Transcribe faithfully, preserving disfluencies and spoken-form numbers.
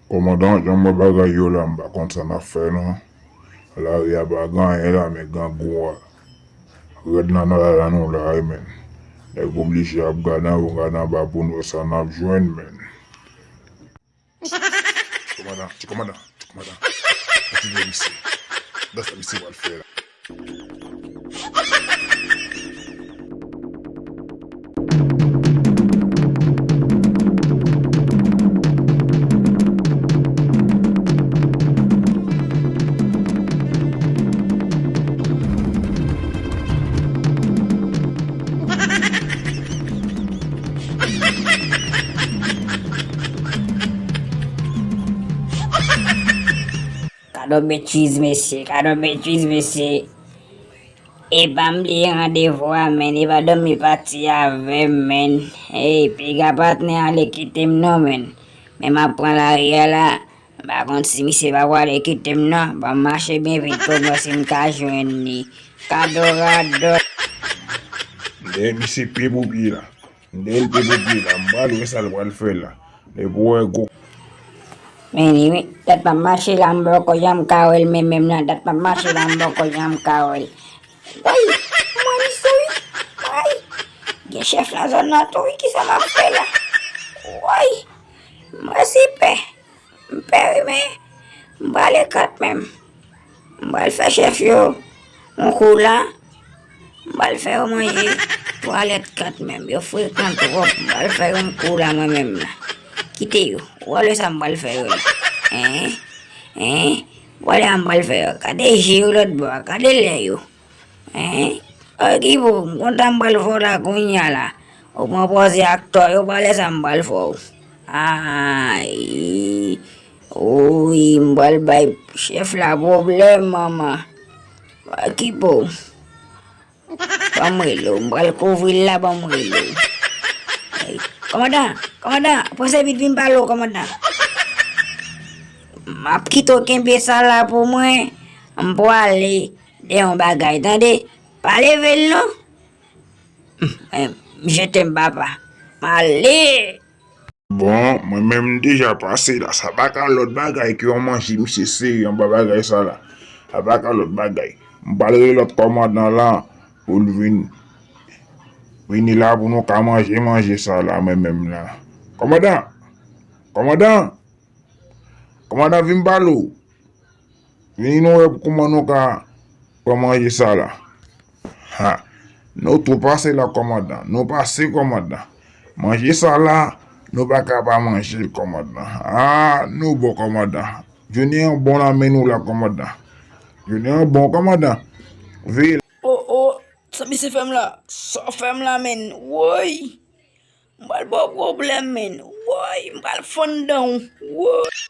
Kòmandan, jan m wè bagay yo la, m pa konn sa n ap fè non. Lari a pa gen anyen la, men grangou a rèd nan, nan la, la nou la wi, men. Nèg oblije ap gade anwo, gade anba pou n wè sa n ap jwenn, men. Ti kòmandan, ti kòmandan, ti kòmandan. Kontinye misye. Gad sa misye pral fè la. Gad yon betiz, mesye, gad yon betiz, mesye. E pa m bliye randevou a, men. E pa dòmi pati avè m, men. Ey, piga patnè ale kite m non, men. Men m ap pran lari a la. M pa konn si misye pa prale kite m non. Ban m mache byen vit pou m wè si m ka jwenn li. Kadorado. Dèyè misye pye pou pye la. Dèyè l pye pou pye la. M pral wè sa l pral fè la. Depi w wè gwo. Men li wi, dat m ap mache la, m poko janm ka wè l, men menm nan, dat m ap mache la, m poko janm ka wè l. Woy, m wè misye wi. Woy, gen chèf nan zòn nan tou wi, kisa m ap fè la? Woy, m resi pè. M pè wi, men m prale kat menm. M pral fè chèf yo yon kou la. M pral fè yo manje twalèt kat menm. Yo frekan twòp. M pral fè yo yon kou la mwen menm la. Kite yo. W ale sa m pral fè yo la. Hein? Hein? W ale sa m pral fè yo. Gade je yo lòt bò a. Gade lè yo. Hein? Okipe w, m kontan m pral fè w la kounye a la. Ou pran pòz aktè, yo pale sa m pral fè w. Ay. Wi, m pral bay chèf la pwoblèm, manman. Okipe w. Ban m rele w, m pral kouvri l la, ban m rele w. Ay. Kòmandan, kòmandan, panse vit vin pale w, kòmandan. M ap kite w kenbe sa la pou mwen, m pwale. De yon bagay, tande. Pa leve l non. M, m jete m papa. M ale. Bon, mwen menm m deja pase la. Sa pa ka lòt bagay ke yon manje misye sere anba bagay sa la. Sa pa ka lòt bagay. M pral rele lòt kòmandan la pou l vin. Vini la pou nou ka manje manje sa la, mwen menm la. Kòmandan! Kòmandan! Kòmandan, vin pale w. Vini nou wè kòman nou ka pran manje sa la. Ha. Nou tou pase la, kòmandan. Nou pase, kòmandan. Manje sa la, nou pa ka pa manje l, kòmandan. Ha, nou bon, kòmandan. Jounen an bon la men nou la, kòmandan. Jounen an bon, kòmandan. Veye la. Oh, oh, sa misye fè m la? Sa w fè m la, menn? Woy! M pral ba w pwoblèm, menn. Woy, m pral fann dan w. Woy.